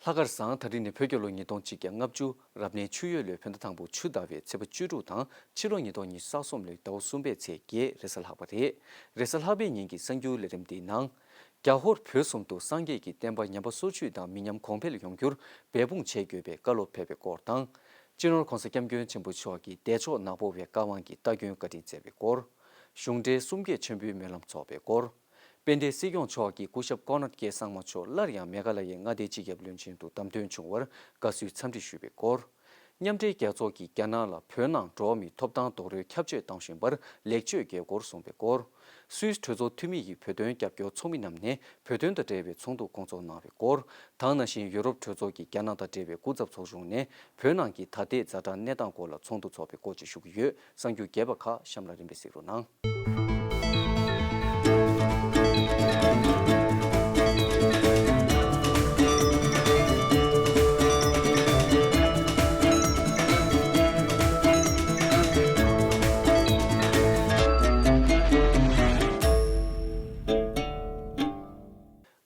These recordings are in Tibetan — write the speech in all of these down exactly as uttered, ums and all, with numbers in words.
ལྷག་དཀར་བཟང་། ད་རིང་ནི་བོད་རྒྱལ་ལོ་ཉིས་སྟོང་གཅིག་བརྒྱ་ལྔ་བཅུ། རབ་གནས་ཆུ་ཡོས་ལོའི་བོད་ཟླ་དང་པོ་ཆུ་ཟླ་བའི་ཚེས་པ་བཅུ་དྲུག་དང་། ཕྱི་ལོ་ཉིས་སྟོང་ཉི་ཤུ་རྩ་གསུམ་ལོའི་ཟླ་བ་གསུམ་པའི་ཚེས་བརྒྱད། རེས་གཟའ་ལྷག་པ་རེད། རེས་གཟའ་ལྷག་པའི་ཉིན་གྱི་གསར་འགྱུར་ལས་རིམ་འདིའི་ནང་། རྒྱ་ཧོར་བོད་གསུམ་དུ་སངས་རྒྱས་ཀྱི་བསྟན་པ་ཉམས་པ་སོར་ཆུད་དང་མི་ཉམས་གོང་འཕེལ་ཡོང་རྒྱུར་འབད་འབུངས་བྱེད་དགོས་པའི་བཀའ་སློབ་ཕེབས་པའི་སྐོར་དང་། སྤྱི་ནོར་༸གོང་ས་༸སྐྱབས་མགོན་ཆེན་པོ་མཆོག་གིས་བདེ་མཆོག་ནག་པོ་བའི་བཀའ་དབང་གི་སྟ་གོན་བཀའ་དྲིན་སྩལ་བའི་སྐོར། གཞུང་འབྲེལ་གསུམ་བརྒྱད་མཆོད་འབུལ་སྨོན་ལམ་ཚོགས་པའི་སྐོར། དཔལ་ལྡན་སྲིད་སྐྱོང་མཆོག་གིས་སྐུ་ཞབས་ཀོ་ནར་ཀེ་སངས་མ་མཆོག་སླར་ཡང་མེ་གྷ་ལ་ཡའི་མངའ་སྡེའི་སྤྱི་ཁྱབ་བློན་ཆེན་དུ་བདམས་ཐོན་བྱུང་བར་དགའ་བསུའི་འཚམས་འདྲི་ཞུས་པའི་སྐོར། མཉམ་འབྲེལ་རྒྱལ་ཚོགས་ཀྱིས་རྒྱ་ནག་ལ་བོད་ནང་འགྲོ་བ་མིའི་ཐོབ་ཐང་རྡོག་རོལ་ཁྱབ་བརྗོད་བཏང་བཞིན་པར་ལེགས་བཅོས་དགོས་སྐོར་གསུངས་པའི་སྐོར། སུད་སི་གྲོས་ཚོགས་འཐུས་མི་ཡི་བོད་དོན་རྒྱབ་སྐྱོར་ཚོགས་མི་རྣམས་ནས་བོད་དོན་དང་འབྲེལ་བའི་ཚོགས་འདུ་སྐོང་ཚོགས་གནང་བའི་སྐོར། དེ་ནང་བཞིན་ཡུ་རོབ་གྲོས་ཚོགས་ཀྱི་རྒྱ་ནག་དང་འབྲེལ་བའི་སྐུ་ཚབ་ཚོགས་ཆུང་ནས་བོད་ནང་གི་ད་ལྟའི་ཛ་དྲག་གནས་སྟངས་སྐོར་ལ་ཚོགས་འདུ་ཚོགས་པའི་སྐོར་བཅས་ཞུ་གི་ཡོད། གསར་འགྱུར་རྒྱས་པ་ཁག་གཤམ་ལ་རིམ་པས་གཟིགས་རོགས་གནང་།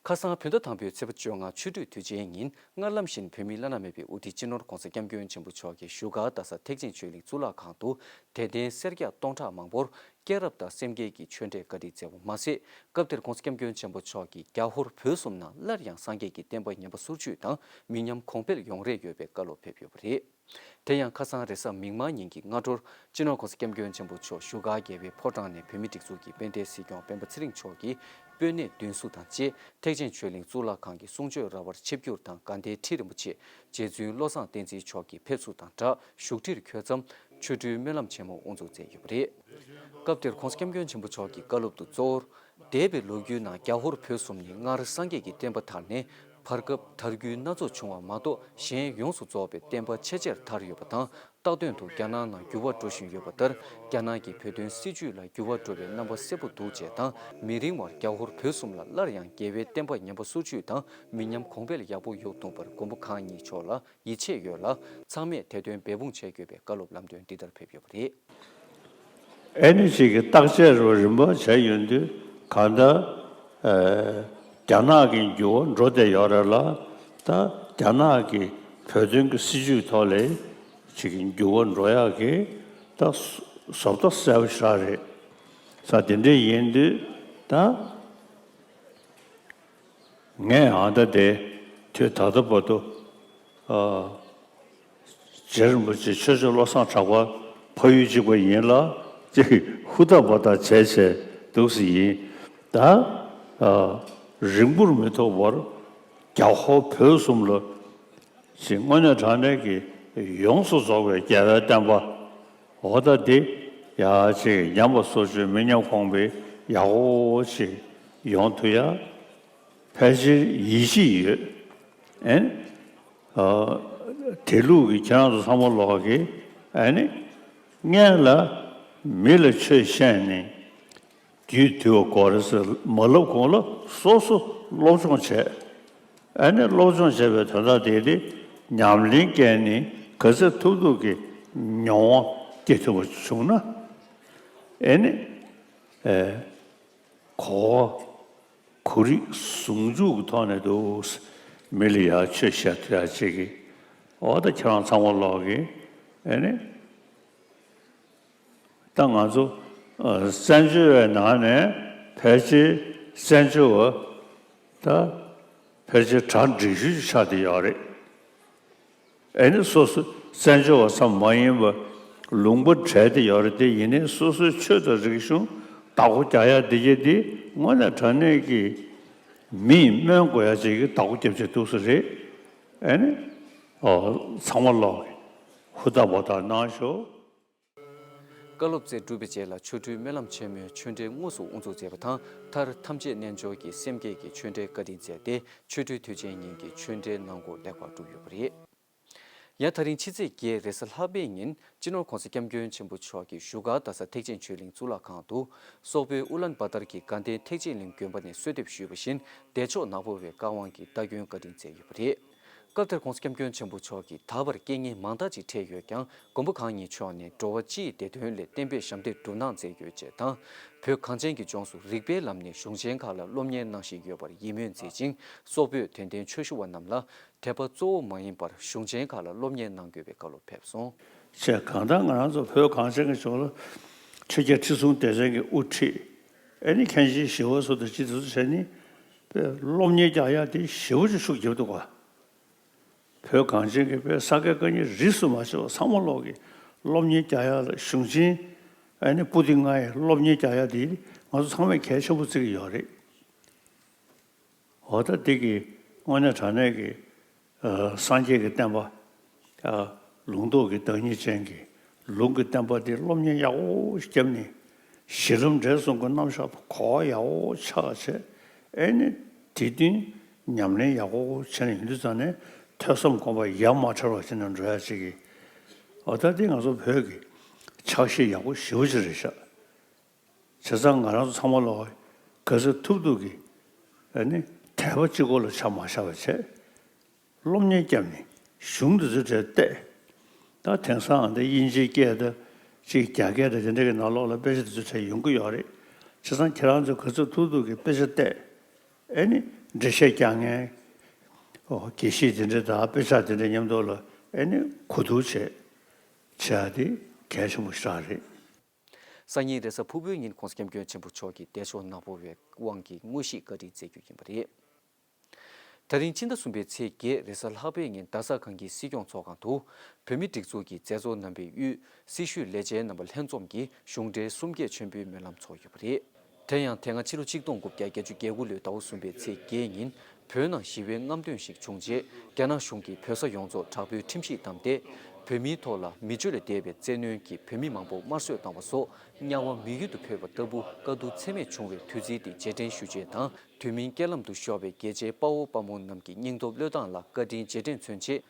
ཁ་སང་བོད་ཟླ་དང་པོའི་ཚེས་པ་བཅོ་ལྔ་ཆུ་སྦྲུལ་དུས་ཆེན་ཉིན། སྔར་ལམ་བཞིན་བོད་མིའི་བླ་ན་མེད་པའི་དབུ་ཁྲིད་སྤྱི་ནོར་༸གོང་ས་༸སྐྱབས་མགོན་ཆེན་པོ་མཆོག་གིས་བཞུགས་སྒར་རྡ་ས་ཐེག་ཆེན་ཆོས་གླིང་གཙུག་ལག་ཁང་དུ་དད་ལྡན་སེར་སྐྱ་སྟོང་ཕྲག་མང་པོར་སྐྱེས་རབས་དང་སེམས་བསྐྱེད་ཀྱི་ཆོས་འབྲེལ་བཀའ་དྲིན་སྩལ་བ་མ་ཟད། སྐབས་དེར་༸གོང་ས་༸སྐྱབས་མགོན་ཆེན་པོ་མཆོག་གིས་རྒྱ་ཧོར་བོད་གསུམ་ནང་སླར་ཡང་སངས་རྒྱས་ཀྱི་བསྟན་པ་ཉམས་པ་སོར་ཆུད་དང་མི་ཉམས་གོང་འཕེལ་ཡོང་རེ་ཡོད་པའི་བཀའ་སློབ་ཕེབས་ཡོད་པ་རེད། དེ་ཡང་ཁ་སང་རེས་གཟའ་མིག་དམར་ཉིན་གྱི་སྔ་དྲོར་སྤྱི་ནོར་༸གོང་ས་༸སྐྱབས་མགོན་ཆེན་པོ་མཆོག་བཞུགས་སྒར་རྒྱལ་བའི་ཕོ་བྲང་ནས་བོད་མིའི་སྒྲིག་འཛུགས་ཀྱི་དཔལ་ལྡན་སྲིད་སྐྱོང་སྤེན་པ་ཚེ་རིང་མཆོག་གིས་སྤོས་སྣེ་འདོན་གསུག་དང་བཅས་ཐེག་ཆེན་ཆོས་གླིང་གཙུག་ལག་ཁང་གི་གསུང་ཆོས་ར་བར་ཆིབས་བསྒྱུར་དང་དགའ་ལྡན་ཁྲི་རིན་པོ་ཆེ་རྗེ་བཙུན་བློ་བཟང་བསྟན་འཛིན་མཆོག་གིས་ཕེབས་བསུ་དང་སྦྲགས་བཞུགས་ཁྲིར་འཁོད་མཚམས་ཆོ་འཕྲུལ་སྨོན་ལམ་ཆེན་མོ་དབུ་འཛུགས་མཛད་ཡོད་པ་རེད། སྐབས་དེར་༸གོང་ས་༸སྐྱབས་མགོན་ཆེན་པོ་མཆོག་གིས་བཀའ་སློབ་ཏུ་གཙོ་བོར། འདས་པའི་ལོ་རྒྱུས་ནང་རྒྱ་ཧོར་བོད་གསུམ་ནི་སྔར་སངས་རྒྱས་ཀྱི་བསྟན་པ་དར་ནས་བར་སྐབས་དར་རྒྱུ་སྣ་ཚོགས་བྱུང་བ་མ་གཏོགས་གཞན་ཡོངས་སུ་རྫོགས་པའི་བསྟན་པ་ཆེས་ཆེར་དར་ཡོད་པ་དང་། རྟག་དོན་དུ་རྒྱ་ནག་ནང་འགྱུར་བ་འགྲོ་བཞིན་ཡོད་པ་ལྟར་རྒྱ་ནག་གི་བོད་དོན་སྲིད་བྱུས་ལ་འགྱུར་བ་འགྲོ་བའི་རྣམ་པ་གསལ་པོ་འདུག་ཅེས་དང་། མི་རིང་བར་རྒྱ་ཧོར་བོད་གསུམ་ལ་སླར་ཡང་རྒྱལ་བའི་བསྟན་པ་ཉམས་པ་སོར་ཆུད་དང་མི་ཉམས་གོང་འཕེལ་ཡག་པོ་ཡོང་ཐུབ་པར་མགོན་པོ་གང་ཉིད་མཆོག་ལ་ཡིད་ཆེས་ཡོད་ལ། ཚང་མས་དད་འདུན་འབད་འབུངས་བྱེད་དགོས་པའི་བཀའ་སློབ་ལམ་སྟོན་འདི་ལྟར་ཕེབས་ཡོད་པ་རེད། ཨེ་ནི་ཅིག་གི་བརྟག་དཔྱད་རུ་རིམ་པ་བྱས་ཡོང་དུས་གང་ལྟར། ཨེ། རྒྱ་ནག་གི་འགྱུར་བ་འགྲོ་བསྡད་ཡོད་རེད་ལ། ད་རྒྱ་ནག་གི་བོད་དོན་གྱི་སྲིད་བྱུས་ཐོག་ལས་ཅིག་གི་འགྱུར་བ་འགྲོ་ཡག་གི་ད་བཟོ་ལྟ་གསལ་པོ་ཞིག་རེད། ས་དེ་འདྲ་ཡིན་དུས་ད། ངས་ཨ་ད་དེ་དུས་ད་ལྟ་བར་དུ། ཨ། རྗེ་རིན་པོ་ཆེ་ཆོས་རྗེ་བློ་བཟང་གྲགས་པ་ཕ་ཡུལ་གཅིག་པ་ཡིན་ལ་ཅིག་ཧུར་ཐག་པ་ཐག་བྱས་བྱས་འདུག་སེ་ཡིན། ད། ཨ། རིང་པོར་མི་ཐོགས་པར་རྒྱ་ཧོར་བོད་གསུམ་ལ་ཅིག་དངོས་གནས་དྲང་གནས་ཀྱི་ཡོངས་སུ་རྫོགས་པའི་རྒྱལ་བའི་བསྟན་པ། འོ་ད་འདི་ཡ་ཅིག་ཉམས་པ་སོར་ཆུད་མི་ཉམས་གོང་འཕེལ་ཡག་པོ་ཅིག་ཡོང་ཐུབ་ཡ་ཕལ་ཆེར་ཡིད་ཆེས་ཡོད། ཨེ་ནི། ཨ། དེ་ལུགས་ཀྱི་ཁྱེད་རང་ཚོ་ཚང་མ་ལོག་གི་ཨེ་ནི། སྔོན་ལ་མི་ལ་ཆོས་བཤད་ནས། རྒྱུད་དུལ་བ་དགོས་རེད་ཟེར་མ་ལབ་གོང་ལ་སོ་སོ་སློབ་སྦྱོང་བྱས། ཨ་ནི་སློབ་སྦྱོང་བྱས་པའི་དོན་དག་དེ་དེ་ཉམས་ལེན་བསྐྱལ་ནས་ག་ཚོད་ཐུབ་ཐུབ་ཀྱི་མྱོང་བ་སྐྱེ་ཐུབ་པ་བྱུང་ན། ཨེ་ནི། ཨེ། གོ་བ་གོ་རིག་ཟུང་འཇུག་གི་ཐོག་ནས་འདུག་མི་ལ་ཡ་ཆོས་བཤད་ཐུབ་ཡ་ཅིག་གི། འོ་ད་ཁྱེད་རང་ཚང་མ་ལོག་གི་ཨེ་ནི། ད་ང་ཚོ་ཨ་བཙན་བྱོལ་བའི་ནང་ནས་ཕལ་ཆེར་བཙན་བྱོལ་བ་ད་ཕལ་ཆེར་གྲ་འགྲིག་ཤོས་ཅིག་ཆགས་བསྡད་ཡོད་རེད། ཨེ་ནི་སོ་སོ་བཙན་བྱོལ་བ་ཙམ་མ་ཡིན་པར་ལུང་པ་བྲལ་བསྡད་ཡོད་རེད་དེ། ཡིན་ནའི་སོ་སོའི་ཆོས་དང་རིག་གཞུང་བདག་པོ་རྒྱག་ཡ་འདི་གྱད་འདི་དངོས་གནས་དྲང་གནས་ཀྱི་མིས་སྨོན་དགོས་ཡ་ཅིག་གི་བདག་པོ་རྒྱབ་བྱས་འདུག་སེ་རེད། ཨེ་ནི་ཨོ་ཚང་མ་ལོག་ཧུར་ཐག་པ་ཐག་གནང་ཤོག་བཀའ་སློབ་སྩལ་གྲུབ་པའི་རྗེས་ལ་ཆོ་འཕྲུལ་སྨོན་ལམ་ཆེན་མོའི་ཆོས་འབྲེལ་དངོས་སུ་དབུ་འཛུགས་མཛད་པ་དང་། མཐར་ཐམས་ཅད་རྣལ་འབྱོར་གྱི་སེམས་བསྐྱེད་ཀྱི་ཆོས་འབྲེལ་བཀའ་དྲིན་སྩལ་ཏེ། ཆོ་འཕྲུལ་དུས་ཆེན་ཉིན་གྱི་ཆོས་འབྲེལ་ནང་འཁོད་ལེགས་པར་གྲུབ་ཡོད་པ་རེད། ཡང་ད་རིང་ཕྱི་ཚེས་བརྒྱད་རེས་གཟའ་ལྷག་པའི་ཉིན་སྤྱི་ནོར་༸གོང་ས་༸སྐྱབས་མགོན་ཆེན་པོ་མཆོག་གིས་བཞུགས་སྒར་རྡ་ས་ཐེག་ཆེན་ཆོས་གླིང་གཙུག་ལག་ཁང་དུ། སོག་པོའི་ཨུ་ལན་བ་ཏར་གྱི་དགའ་ལྡན་ཐེག་ཆེན་གླིང་དགོན་པ་ནས་གསོལ་འདེབས་ཞུས་པ་བཞིན། བདེ་མཆོག་ནག་པོ་བའི་བཀའ་དབང་གི་སྟ་གོན་བཀའ་དྲིན་སྩལ་ཡོད་པ་རེད། སྐབས་དེར་༸གོང་ས་༸སྐྱབས་མགོན་ཆེན་པོ་མཆོག་གིས་ད་བར་རྐྱེན་ངན་མང་དག་ཅིག་འཕྲད་ཡོད་ཀྱང་། མགོན་པོ་གང་ཉིད་མཆོག་ནས་འགྲོ་བ་སྤྱིའི་བདེ་དོན་སླད་གཏན་འབེབས་ཞབས་འདེགས་སྒྲུབ་གནང་མཛད་ཡོད་ཅེས་དང་། བོད་གངས་ཅན་གྱི་ལྗོངས་སུ་རིག་པའི་ལམ་ནས་གཞུང་ཆེན་ཁག་ལ་སློབ་གཉེར་གནང་བཞིན་ཡོད་པར་ཡིད་སྨོན་མཛད་ཅིང་། སོག་པོའི་དད་ལྡན་ཆོས་ཞུ་བ་རྣམས་ལ་དད་པ་གཙོ་བོ་མ་ཡིན་པར་གཞུང་ཆེན་ཁག་ལ་སློབ་གཉེར་གནང་དགོས་པའི་བཀའ་སློབ་ཕེབས་སོང་། ཅེས། གང་ལྟར་ང་རང་ཚོ་བོད་གངས་ཅན་གྱི་ལྗོངས་ལ་ཆོས་རྒྱལ་ཁྲི་སྲོང་ལྡེ་བཙན་གྱི་དབུ་ཁྲིད། ཨེ་ནི་མཁན་ཆེན་ཞི་བ་འཚོ་དང་སྤྱི་འཐུས་ཚོ་བྱས་ནི་སློབ་གཉེར་རྒྱག་ཡག་དེ་ཞེ་པོ་ཅིག་ཤུགས་རྒྱབ་འདུག་ག་བོད་གངས་ཅན་གྱི་བོད་ས་དགེ་བཀའ་རྙིང་རིས་སུ་མ་ཆད་པ་ཚང་མ་ལོག་གི་སློབ་གཉེར་རྒྱག་ཡག་ལ་གཞུང་ཆེན་ཨ་ནི་པོ་ཏི་ལྔ་ཡི་སློབ་གཉེར་རྒྱག་ཡག་དེ་ང་ཚོ་ཚང་མས་གལ་ཆེན་པོ་བརྩི་གི་ཡོད་རེད། འོ་ད་འདི་གི་དངོས་གནས་དྲང་གནས་ཀྱི་ཨ་སངས་རྒྱས་ཀྱི་བསྟན་པ། ཨ་ལུང་རྟོགས་ཀྱི་བདག་ཉིད་ཅན་གྱི་ལུང་གི་བསྟན་པ་འདི་སློབ་གཉེར་ཡག་པོ་བརྒྱབ་ནས་གཞི་ལམ་འབྲས་གསུམ་གྱི་རྣམ་གཞག་གོ་བ་ཡག་པོ་ཆགས་བྱས། ཨེ་ནི་དེ་དོན་ཉམས་ལེན་ཡག་པོ་བྱས་ནས་ཡིན་དུས་ཙང་ནས་ཐོས་བསམ་སྒོམ་པ་ཡ་མ་བྲལ་བ་བྱས་ནས་འགྲོ་ཡ་ཅིག་གི། འོ་ད་འདི་ང་ཚོ་བོད་ཀྱི་ཕྱག་བཞེས་ཡག་པོ་ཞེ་པོ་ཅིག་རེད་ཤག་བྱས་ཙང་ང་རང་ཚོ་ཚང་མ་ལོག་ག་ཚོད་ཐུབ་ཐུབ་ཀྱིས་ཨ་ནི་དད་པ་གཅིག་པོ་ལ་ཆ་མ་བཞག་པ་བྱས། སློབ་གཉེར་བརྒྱབ་ནས་གཞུང་འདི་ཚོའི་གྲས་བལྟས། ད་དེང་སང་འདི་དབྱིན་ཇིའི་སྐད་དང་ཅིག་རྒྱ་སྐད་དང་དེ་འདྲ་གི་ནང་ལོགས་ལ་དཔེ་ཆ་འདི་ཚོའི་གྲས་ཡོང་གི་ཡོད་རེད། བྱས་ཙང་ཁྱེད་རང་ཚོས་ག་ཚོད་ཐུབ་ཐུབ་ཀྱིས་དཔེ་ཆ་བལྟས། ཨེ་ནི་འགྲེལ་བཤད་རྒྱག་མཁན། ཨོ་དགེ་བཤེས་དེ་འདྲ་དང་དཔེ་ཆ་དེ་འདྲ་མཉམ་དུ་ལ་ཨེ་ནི་གོ་བསྡུར་བྱས། བྱས་ཏེ་གལ་ཆེན་པོ་ཞིག་རེད། སང་ཉིན་རེས་གཟའ་ཕུར་བུའི་ཉིན་༸གོང་ས་༸སྐྱབས་མགོན་ཆེན་པོ་མཆོག་གིས་བདེ་མཆོག་ནག་པོ་བའི་དབང་གིས་དངོས་གཞིས་བཀའ་དྲིན་སྩལ་རྒྱུ་ཡིན་པ་རེད། ད་རིང་ཕྱི་ཟླ་གསུམ་པའི་ཚེས་བརྒྱད་རེས་གཟའ་ལྷག་པའི་ཉིན་རྡ་ས་གངས་སྐྱིད་སྲིད་སྐྱོང་ཚོགས་ཁང་དུ། བོད་མིའི་སྒྲིག་འཛུགས་ཀྱི་མཛད་གཙོ་རྣམ་པའི་དབུས་སྲི་ཞུའི་ལས་བྱེད་རྣམ་པ་ལྷན་འཛོམས་ཀྱིས་གཞུང་འབྲེལ་གསུམ་བརྒྱད་མཆོད་འབུལ་སྨོན་ལམ་ཚོགས་ཡོད་པ་རེད། དེ་ཡང་དེ་སྔ་ཕྱི་ལོ་ཆིག་སྟོང་དགུ་བརྒྱ་བརྒྱད་ཅུ་གྱ་དགུ་ལོའི་ཟླ་བ་གསུམ་པའི་ཚེས་བརྒྱད་ཉིན་བོད་ནང་ཞི་བའི་རྔམ་སྟོན་ཞིག་བྱུང་རྗེས། རྒྱ་ནག་གཞུང་གིས་བོད་ས་ཡོངས་རྫོགས་དྲག་པོའི་ཁྲིམས་གཞི་བསྡམས་ཏེ། བོད་མིའི་ཐོག་ལ་མི་སྤྱོད་ལས་འདས་པའི་བཙན་གནོན་གྱིས་བོད་མི་མང་པོ་དམར་གསོད་བཏང་བ་སོགས་དམྱལ་བ་མི་ཡུལ་དུ་འཕོས་པ་ལྟ་བུ་དཀའ་སྡུག་ཚད་མེད་བྱུང་བའི་དུས་ཚིགས་འདི་རྗེས་དྲན་ཞུ་ཆེད་དང་། དུས་མིན་རྐྱེན་ལམ་དུ་ཤོར་བའི་རྒྱལ་གཅེས་དཔའ་བོ་དཔའ་མོ་རྣམས་ཀྱི་སྙིང་སྟོབས་བློས་བཏང་ལ་བཀའ་དྲིན་རྗེས་དྲན་མཚོན་ཆེད།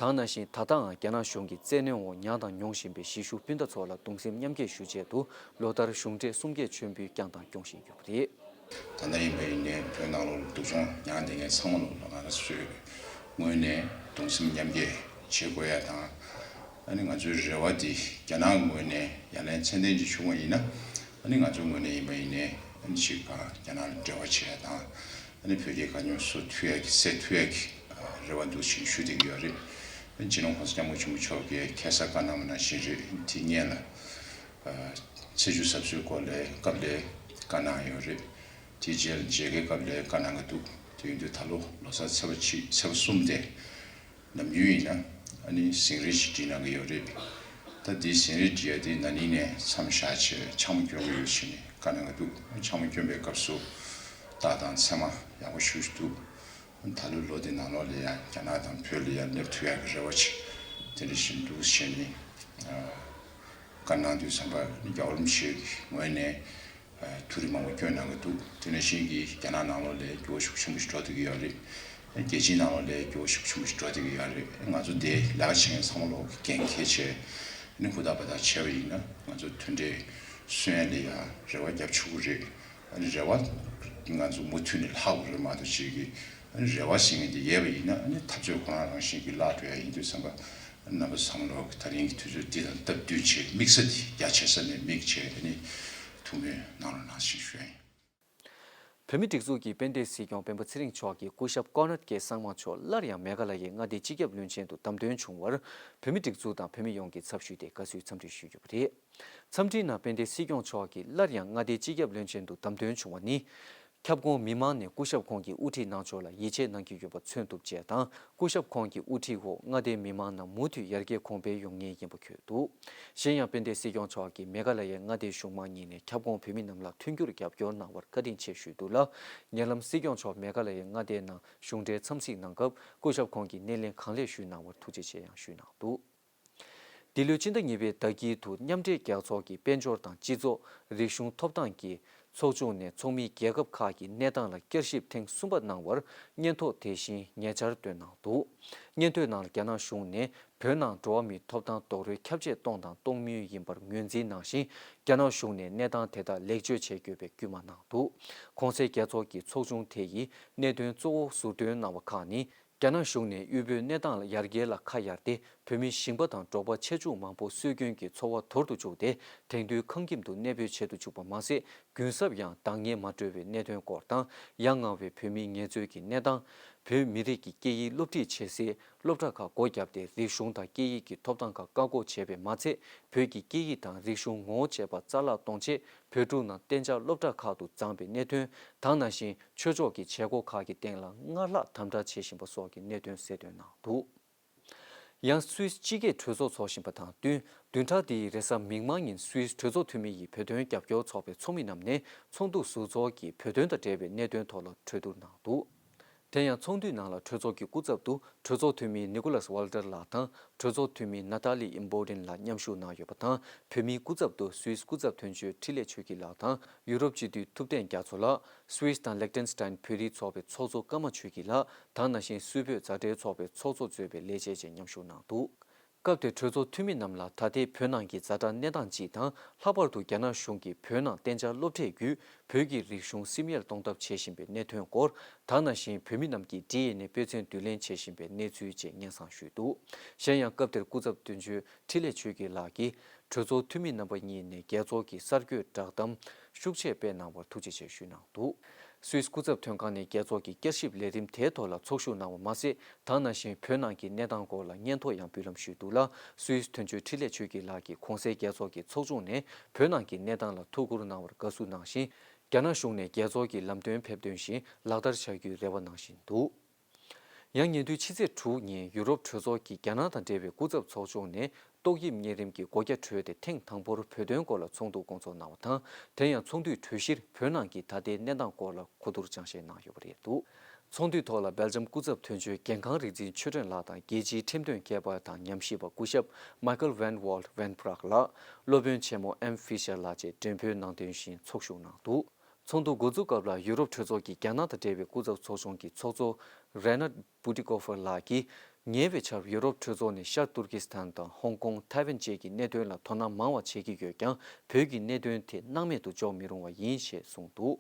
དེ་ནང་བཞིན་ད་ལྟའང་རྒྱ་ནག་གཞུང་གི་བཙན་གནོན་འོག་མྱངས་དང་མྱོང་བཞིན་པའི་གཞིས་བཞུགས་སྤུན་ཟླ་ཚོ་ལ་གདུང་སེམས་མཉམ་སྐྱེད་ཞུ་ཆེད་དུ་ལོ་ལྟར་གཞུང་འབྲེལ་གསུམ་བརྒྱད་མཆོད་འབུལ་བསྐྱངས་དང་སྐྱོང་བཞིན་ཡོད་པ་རེད། ད་ལྟ་ཡིན་པ་ཡིན་ནའི་བོད་ནང་ལོགས་ལ་སྡུག་སྦྱོང་མྱངས་བསྡད་མཁན་ཚང་མ་ལོགས་ལ་ང་རང་ཚོས་ངོས་ནས་གདུང་སེམས་མཉམ་སྐྱེད་བྱེད་དགོས་ཡ་དང་། ཨ་ནི་ང་ཚོའི་རེ་བ་འདི་རྒྱ་ནག་ངོས་ནས་ཡ་ལན་ཚད་ལྡན་ཅིག་བྱུང་བ་ཡིན་ན། ཨ་ནི་ང་ཚོའི་ངོས་ནས་ཡིན་པ་ཡིན་ནའི་ཨ་ནི་ཅིག་རྒྱ་ནག་ལ་འབྲེལ་བ་བྱེད་ཡ་དང་། ཨ་ནི་བོད་ཀྱི་དཀའ་རྙོག་བཟོ་ཐུབ་ཡ་གི་སེལ་ཐུབ་ཡ་གི་རེ་བ་འདུག་ཅེས་ཞུ་བསྡད་ཀྱི་ཡོད་རེད། ཨ་ནི་སྤྱི་ནོར་༸གོང་ས་༸སྐྱབས་མགོན་ཆེན་པོ་མཆོག་གིས་ཁ་སང་བཀའ་གནང་བ་ནང་བཞིན་རེད། དེ་སྔོན་ལ་ཨ་ཚེས་བཅུ་གཟའ་བཟུའི་སྐོར་ལ་སྐབས་ལ་བཀའ་གནང་ཡོད་རེད། དེའི་རྗེས་ལ་མཇལ་ཁའི་སྐབས་ལ་བཀའ་གནང་གི་འདུག་དེ་ཡིན་དུས་ད་ལོ་ལོ་གསར་ཚེས་པ་གཅིག་ཚེས་པ་གསུམ་དེ་ནམ་རྒྱུན་ཡིན་ན་ཨ་ནི་ཟིང་རིས་ཤིག་བྲིས་གནང་གི་ཡོད་རེད། ད་འདིའི་ཟིང་རིས་བྲིས་ཡ་དེ་ན་ནིང་ནས་མཚམས་བཞག་བྱས་འཆར་སྒོ་སྐྱོང་གི་ཡོད་ཟེར་ནས་བཀའ་གནང་གི་འདུག་འཆར་སྒོ་སྐྱོང་བའི་སྐབས་སུ་རྟགས་དང་མཚན་མ་ཡག་པོ་ཞེ་པོ་ཅིག་འདུག་ད་ལོའི་ལོ་འདི་ནང་ལོགས་ལ་ཡ་རྒྱ་ནག་དང་བོད་ལ་ཡ་སླེབས་ཐུབ་ཡག་གི་རེ་བ་ཅིག་དེ་འདྲ་ཞིག་འདུག་ཟེར་ནས་བཀའ་གནང་དུས་ཙམ་པ་རྒྱལ་བ་རིན་པོ་ཆེ་གི་ངོས་ནས། ཐུགས་རེ་མང་པོ་བསྐྱོན་གནང་གི་འདུག་དེ་ནང་བཞིན་གྱི་རྒྱ་ནག་ནང་ལོགས་ལ་འགྱུར་བ་ཤུགས་ཆེན་པོ་ཞིག་འགྲོ་བསྡད་ཀྱི་ཡོད་རེད། རྒྱལ་སྤྱིའི་ནང་ལོགས་ལ་འགྱུར་བ་ཤུགས་ཆེན་པོ་ཞིག་འགྲོ་བསྡད་ཀྱི་ཡོད་རེད། ང་ཚོ་འདི་ལས་ཀ་བྱེད་མཁན་ཚང་མ་ལོག་གི་འགན་འཁྱེར་བྱས་ནས་ཧུར་ཐག་འབད་ཐག་བྱས་པ་ཡིན་ན་ང་ཚོ་མཐུན་སྒྲིལ་སྲུང་ཡ་ལ་ཡང་རེ་བ་རྒྱབ་ཆོག་གི་རེད། ཨ་ནི་རེ་བ་ང་ཚོ་མུ་མཐུད་ནས་ལྷག་དགོས་རེད་མ་གཏོགས་ཅིག་གི་ཨ་ནི་རེ་བ་ཟེར་མཁན་དེ་ཡོད་པ་ཡིན་ན་ཨ་ནི་འཐབ་རྩོད་ཁོ་རང་རང་བཞིན་གྱིས་བརླག་འགྲོ་ཡ་ཡིན་དུས་ཙམ་པ། རྣམ་པ་ཚང་མ་ལོག་གི་ད་རིང་གི་དུས་ཚོད་འདི་དང་སྟབས་བསྟུན་བྱས་དམིགས་ས་འདི་རྒྱ་ཆེ་ས་ནས་དམིགས་བྱས་ཨ་ནི་ཐུགས་སྨོན་གནང་རོགས་གནང་ཞེས་ཞུ་ཡ་ཡིན། བོད་མིའི་སྒྲིག་འཛུགས་ཀྱི་དཔལ་ལྡན་སྲིད་སྐྱོང་སྤེན་པ་ཚེ་རིང་མཆོག་གིས་སྐུ་ཞབས་ཀོ་ནར་ཀེ་སངས་མ་མཆོག་སླར་ཡང་མེ་གྷ་ལ་ཡའི་མངའ་སྡེའི་སྤྱི་ཁྱབ་བློན་ཆེན་དུ་བདམས་ཐོན་བྱུང་བར་བོད་མིའི་སྒྲིག་འཛུགས་དང་བོད་མི་ཡོངས་ཀྱི་ཚབ་ཞུས་ཏེ་དགའ་བསུའི་འཚམས་འདྲི་ཞུས་ཡོད་པ་རེད། འཚམས་འདྲིའི་ནང་དཔལ་ལྡན་སྲིད་སྐྱོང་མཆོག་གིས་སླར་ཡང་མངའ་སྡེའི་སྤྱི་ཁྱབ་བློན་ཆེན་དུ་བདམས་ཐོན་བྱུང་བ་ནི། ཁྱབ་ཁོངས་མི་མང་ནས་སྐུ་ཞབས་ཁོང་གི་དབུ་ཁྲིད་གནང་ཕྱོགས་ལ་ཡིད་ཆེས་གནང་གི་ཡོད་པ་མཚོན་ཐུབ་ཅེས་དང་། སྐུ་ཞབས་ཁོང་གི་དབུ་ཁྲིད་འོག་མངའ་སྡེའི་མི་མང་རྣམས་མུ་མཐུད་ཡར་རྒྱས་གོང་འཕེལ་ཡོང་ངེས་ཡིན་པ་འཁོད་འདུག་གཞན་ཡང་དཔལ་ལྡན་སྲིད་སྐྱོང་མཆོག་གིས་མེ་གྷ་ལ་ཡའི་མངའ་སྡེའི་གཞུང་མང་གཉིས་ནས་ཁྱབ་ཁོངས་བོད་མི་རྣམས་ལ་མཐུན་འགྱུར་རྒྱབ་སྐྱོར་གནང་བར་བཀའ་དྲིན་ཆེ་ཞུས་འདུག་ལ། ཉེ་ལམ་སྲིད་སྐྱོང་མཆོག་མེ་གྷ་ལ་ཡའི་མངའ་སྡེའི་ནང་གཞུང་འབྲེལ་འཚམས་གཟིགས་གནང་སྐབས་སྐུ་ཞབས་ཁོང་གིས་སྣེ་ལེན་གང་ལེགས་ཞུས་གནང་བར་ཐུགས་རྗེ་ཆེ་ཡང་ཞུས་གནང་འདུག་འདི་ལོའི་སྤྱི་ཟླ་གཉིས་པའི་ཟླ་དཀྱིལ་དུ་མཉམ་འབྲེལ་རྒྱལ་ཚོགས་ཀྱི་དཔལ་འབྱོར་དང་སྤྱི་ཚོགས་རིག་གཞུང་ཐོབ་ཐང་གི་ཚོགས་ཆུང་ནས་ཚོགས་མིའི་རྒྱལ་ཁབ་ཁག་གི་གནས་སྟངས་ལ་བསྐྱར་ཞིབ་ཐེངས་གསུམ་པ་གནང་བར་སྙན་ཐོ་དེ་བཞིན་ཉེ་ཆར་བཏོན་གནང་འདུག་སྙན་ཐོའི་ནང་ལ་རྒྱ་ནག་གཞུང་ནས་བོད་ནང་འགྲོ་བ་མིའི་ཐོབ་ཐང་རྡོག་རོལ་ཁྱབ་ཆེ་གཏོང་དང་གཏོང་མུས་ཡིན་པར་ངོས་འཛིན་གནང་ཞིང་། རྒྱ་ནག་གཞུང་ནས་གནས་སྟངས་དེ་དག་ལེགས་བཅོས་བྱེད་དགོས་པའི་སྐུལ་མ་གནང་འདུག་གོང་གསལ་རྒྱལ་ཚོགས་ཀྱི་ཚོགས་ཆུང་དེ་ཡིས་གནད་དོན་གཙོ་བོ་ཟུར་འདོན་གནང་བ་ཁག་ནི། རྒྱ་ནག་གཞུང་ནས་དབུལ་པོའི་གནས་སྟངས་ལ་ཡར་རྒྱས་ལ་ཁ་གཡར་ཏེ། བོད་མི་ཞིང་པ་དང་འབྲོག་པ་ཆེ་ཆུང་མང་པོ་སྲོལ་རྒྱུན་གྱི་འཚོ་བ་དོར་དུ་བཅུག་སྟེ། དེང་དུས་ཁང་ཁྱིམ་དུ་གནས་སྤོས་བྱེད་དུ་བཅུག་པ་མ་ཟད། གུན་གསབ་ཡང་འདང་ངེས་མ་སྤྲོད་པའི་གནད་དོན་སྐོར་དང་། ཡ་ང་བའི་བོད་མིའི་ངལ་རྩོལ་གྱི་གནས་སྟངས། བོད་མི་རིགས་ཀྱི་སྐད་ཡིག་སློབ་ཁྲིད་བྱེད་སའི་སློབ་གྲྭ་ཁག་སྒོ་བརྒྱབ་སྟེ། རིག་གཞུང་དང་སྐད་ཡིག་གི་ཐོབ་ཐང་ཁག་བཀག་འགོག་བྱས་པས་མ་ཚད། བོད་ཀྱི་སྐད་ཡིག་དང་རིག་གཞུང་ངོ་བོ་བཅས་པ་རྩ་བརླག་གཏོང་ཆེད། བོད་ཕྲུག་རྣམས་གཏན་འཇགས་སློབ་གྲྭ་ཁག་ཏུ་བརྫངས་པའི་གནད་དོན་དང་། ནང་བཞིན་ཆོས་ཕྱོགས་ཀྱི་བྱེད་སྒོ་ཁག་གི་སྟེང་ལ་སྔར་ལྷག་དམ་དྲག་བྱེད་བཞིན་པ་སོགས་ཀྱི་གནད་དོན་གསལ་སྟོན་གནང་འདུག། ཡང་སུད་སི་སྤྱི་སྐད་གྲོས་ཚོགས་འཚོགས་བཞིན་པ་དང་བསྟུན། བདུན་ཕྲག་འདིའི་རེས་གཟའ་མིག་དམར་ཉིན་སུད་སི་གྲོས་ཚོགས་འཐུས་མི་ཡི་བོད་དོན་རྒྱབ་སྐྱོར་ཚོགས་པའི་ཚོགས་མི་རྣམས་ནས་ཚོགས་འདུ་ཟུར་འཚོགས་ཀྱིས་བོད་དོན་དང་འབྲེལ་བའི་གནད་དོན་ཐོག་ལ་གྲོས་བསྡུར་གནང་འདུག། དེ་ཡང་ཚོགས་འདུའི་ནང་ལ་གྲོས་ཚོགས་ཀྱི་སྐུ་ཚབ་ཏུ་གྲོས་ཚོགས་འཐུས་མི་ནི་ཀོ་ལཱས་ཝལ་ཏར་ལགས་དང་། གྲོས་ཚོགས་འཐུས་མི་ནཱ་ཏཱ་ལི་ཨིམ་བྷོ་ཏིན་ལགས་མཉམ་ཞུགས་གནང་ཡོད་པ་དང་། བོད་མིའི་སྐུ་ཚབ་ཏུ་སུད་སི་སྐུ་ཚབ་དོན་གཅོད་འཕྲིན་ལས་ཆོས་སྐྱིད་ལགས་དང་། ཡུ་རོབ་སྤྱི་འཐུས་ཐུབ་བསྟན་རྒྱ་མཚོ་ལགས། སུད་སི་དང་ལེག་ཏེན་སི་ཏན་བོད་རིགས་ཚོགས་པའི་ཚོགས་གཙོ་ཀརྨ་ཆོས་སྐྱིད་ལགས་དང་། ནང་བཞིན་སུད་བོད་མཛའ་འབྲེལ་ཚོགས་པའི་ཚོགས་གཙོ་གཙོས་པའི་ལས་བྱེད་བཅས་མཉམ་ཞུགས་གནང་འདུག། སྐབས་དེར་གྲོས་ཚོགས་འཐུས་མི་རྣམས་ལ་ད་ལྟའི་བོད་ནང་གི་ཛ་དྲག་གནས་སྟངས་སྤྱི་དང་། ལྷག་པར་དུ་རྒྱ་ནག་གཞུང་གིས་བོད་ནང་གཏན་འཇགས་སློབ་གྲྭའི་བརྒྱུད་བོད་ཀྱི་རིག་གཞུང་སིམ་ཡལ་གཏོང་ཐབས་བྱེད་བཞིན་པའི་གནད་དོན་སྐོར་དང་། ནང་བཞིན་བོད་མི་རྣམས་ཀྱིས་ཌི་ཨེན་ཨེ་དཔེ་མཚོན་བསྡུ་ལེན་བྱེད་བཞིན་པའི་གནས་ཚུལ་བཅས་སྙན་སེང་ཞུས་འདུག། གཞན་ཡང་སྐབས་དེར་སྐུ་ཚབ་དོན་གཅོད་འཕྲིན་ལས་ཆོས་སྐྱིད་ལགས་ཀྱིས། གྲོས་ཚོགས་འཐུས་མི་རྣམ་པ་གཉིས་ནས་རྒྱལ་ཚོགས་ཀྱི་གསར་འགོད་བསྒྲགས་གཏམ་ཤུགས་ཆེ་སྤེལ་གནང་བར་ཐུགས་རྗེ་ཆེ་ཞུས་གནང་འདུག། སུད་སི་སྐུ་ཚབ་དོན་ཁང་ནས་རྒྱལ་ཚོགས་ཀྱི་བསྐྱར་ཞིབ་ལས་རིམ་དེའི་ཐོག་ལ་ཚོགས་ཞུགས་གནང་བ་མ་ཟད། དེ་ནང་བཞིན་བོད་ནང་གི་གནས་སྟངས་སྐོར་ལ་སྙན་ཐོ་ཡང་འབུལ་ལམ་ཞུས་འདུག་ལ། སུད་སི་དོན་གཅོད་འཕྲིན་ལས་ཆོས་སྐྱིད་ལགས་ཀྱིས་གོང་གསལ་རྒྱལ་ཚོགས་ཀྱི་ཚོགས་ཆུང་ནས་བོད་ནང་གི་གནས་སྟངས་ལ་ཐུགས་ཁུར་གནང་བར་དགའ་བསུ་གནང་ཞིང་། རྒྱ་ནག་གཞུང་ནས་རྒྱལ་ཚོགས་ཀྱི་ལམ་སྟོན་ཕེབས་དོན་བཞིན་ལག་བསྟར་བྱ་རྒྱུའི་རེ་བ་གནང་བཞིན་འདུག། ཡང་ཉེ་དུས་ཕྱི་ཚེས་དྲུག་ཉིན་ཡུ་རོབ་གྲོས་ཚོགས་ཀྱི་རྒྱ་ནག་དང་འབྲེལ་བའི་སྐུ་ཚབ་ཚོགས་ཆུང་ནས་ཏོག་དབྱིབས་གཉན་རིམས་ཀྱི་སྒོ་རྒྱ་བགྲོད་དེ། ཐེངས་དང་པོར་བོད་དོན་སྐོར་ལ་ཚོགས་འདུ་སྐོང་ཚོགས་གནང་བ་དང་། དེ་ཡང་ཚོགས་འདུའི་གྲོས་གཞིར་བོད་ནང་གི་ད་ལྟའི་གནས་སྟངས་སྐོར་ལ་གོ་བསྡུར་སྦྱང་བཤད་གནང་ཡོད་པ་རེད་འདུག། ཚོགས་འདུའི་ཐོག་ལ་སྦེལ་ཇམ་སྐུ་ཚབ་དོན་གཅོད་རྒན་ཁང་རིག་འཛིན་ཆོས་སྒྲོན་ལགས་དང་། རྒྱལ་སྤྱིའི་ཁྲིམས་དོན་མཁས་པ་དང་ཉམས་ཞིབ་པ་སྐུ་ཞབས་Michael van Walt Wendbracht ལགས། སློབ་དཔོན་ཆེན་མོ་ཨེམ་ཧྥི་ཤར་ལགས་བཅས་མགྲོན་འབོད་གནང་དོན་བཞིན་ཚོགས་ཞུགས་གནང་འདུག། ཚོགས་འདུ་འགོ་འཛུགས་སྐབས་ལ་ཡུ་རོབ་གྲོས་ཚོགས་ཀྱི་རྒྱ་ནག་དང་འབྲེལ་བའི་སྐུ་ཚབ་ཚོགས་ཆུང་གི་ཚོགས་གཙོ་Reinhard Bütikofer ལགས་ཀྱིས། ཉེ་བའི་ཆར་ཡུ་རོབ་གྲོས་ཚོགས་ནས་ཤར་ཏུར་ཀི་སི་ཐན་དང་ཧོང་ཀོང་། ཐའེ་ཝན་བཅས་ཀྱི་གནད་དོན་ལ་དོ་སྣང་མང་བ་བྱེད་ཀྱི་ཡོད་ཀྱང་། བོད་ཀྱི་གནད་དོན་དེ་སྣང་མེད་དུ་འཇོག་མི་རུང་བ་ཡིན་ཞེས་གསུངས་འདུག།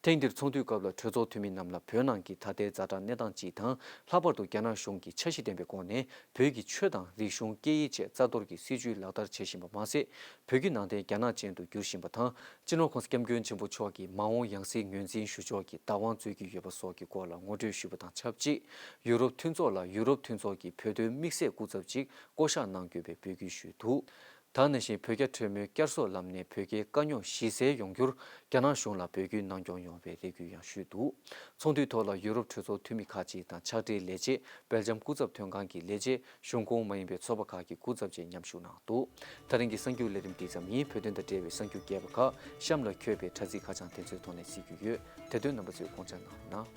ཐེངས་འདིར་ཚོགས་འདུའི་སྐབས་ལ་གྲོས་ཚོགས་འཐུས་མི་རྣམས་ལ་བོད་ནང་གི་ད་ལྟའི་ཛ་དྲག་གནས་སྟངས་སྤྱི་དང་། ལྷག་པར་དུ་རྒྱ་ནག་གཞུང་གིས་འཆར་གཞི་ལྡན་པའི་སྒོ་ནས་བོད་ཀྱི་ཆོས་དང་རིག་གཞུང་། སྐད་ཡིག་བཅས་རྩ་གཏོར་གྱི་སྲིད་བྱུས་ལག་བསྟར་བྱེད་བཞིན་པ་མ་ཟད། བོད་བརྒྱུད་ནང་བསྟན་རྒྱ་ནག་ཅན་དུ་བསྒྱུར་བཞིན་པ་དང་། སྤྱི་ནོར་༸གོང་ས་༸སྐྱབས་མགོན་ཆེན་པོ་མཆོག་གིས་མ་འོངས་ཡང་སྲིད་ངོས་འཛིན་ཞུ་ཕྱོགས་ཀྱི་བདག་དབང་རྩོད་ཀྱི་ཡོད་པ་སོགས་ཀྱི་སྐོར་ལ་ངོ་སྤྲོད་ཞུས་པ་དང་ཆབས་ཅིག། ཡུ་རོབ་མཐུན་ཚོགས་ལ་ཡུ་རོབ་མཐུན་ཚོགས་ཀྱི་བོད་དོན་དམིགས་བསལ་སྐུ་ཚབ་ཅིག་བསྐོ་གཞག་གནང་དགོས་པའི་འབོད་སྐུལ་ཞུས་འདུག། དེ་ནང་བཞིན་བོད་རྒྱ་གྲོས་མོལ་བསྐྱར་གསོ་ལམ་ནས་བོད་རྒྱའི་དཀའ་རྙོག་ཞི་སེལ་ཡོང་རྒྱུར་རྒྱ་ནག་གཞུང་ལ་འབོད་སྐུལ་གནང་སྐྱོང་ཡོང་བའི་རེ་སྐུལ་ཡང་ཞུས་འདུག། ཚོགས་འདུའི་ཐོག་ལ་ཡུ་རོབ་གྲོས་ཚོགས་འཐུས་མི་ཁག་ཅིག་དང་། ཕྱག་སྦྲེལ་ལས་བྱེད། སྦེལ་ཇམ་སྐུ་ཚབ་དོན་ཁང་གི་ལས་བྱེད། གཞུང་ཁོངས་མ་ཡིན་པའི་ཚོགས་པ་ཁག་གི་སྐུ་ཚབ་བཅས་མཉམ་ཞུགས་གནང་འདུག། ད་རིང་གི་གསར་འགྱུར་ལས་རིམ་འདི་ཙམ་ཡིན། བོད་དོན་དང་འབྲེལ་བའི་གསར་འགྱུར་རྒྱས་པ་ཁག་གཤམ་ལ་འཁོད་པའི་དྲ་ཚིགས་ཁ་བྱང་དེ་ཚོའི་ཐོག་ནས་གཟིགས་རྒྱུ་ཡོད། དེ་དོན་རྣམ་པ་ཚོས་དགོངས་འཇགས་གནང་རོགས་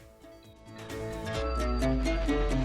གནང་།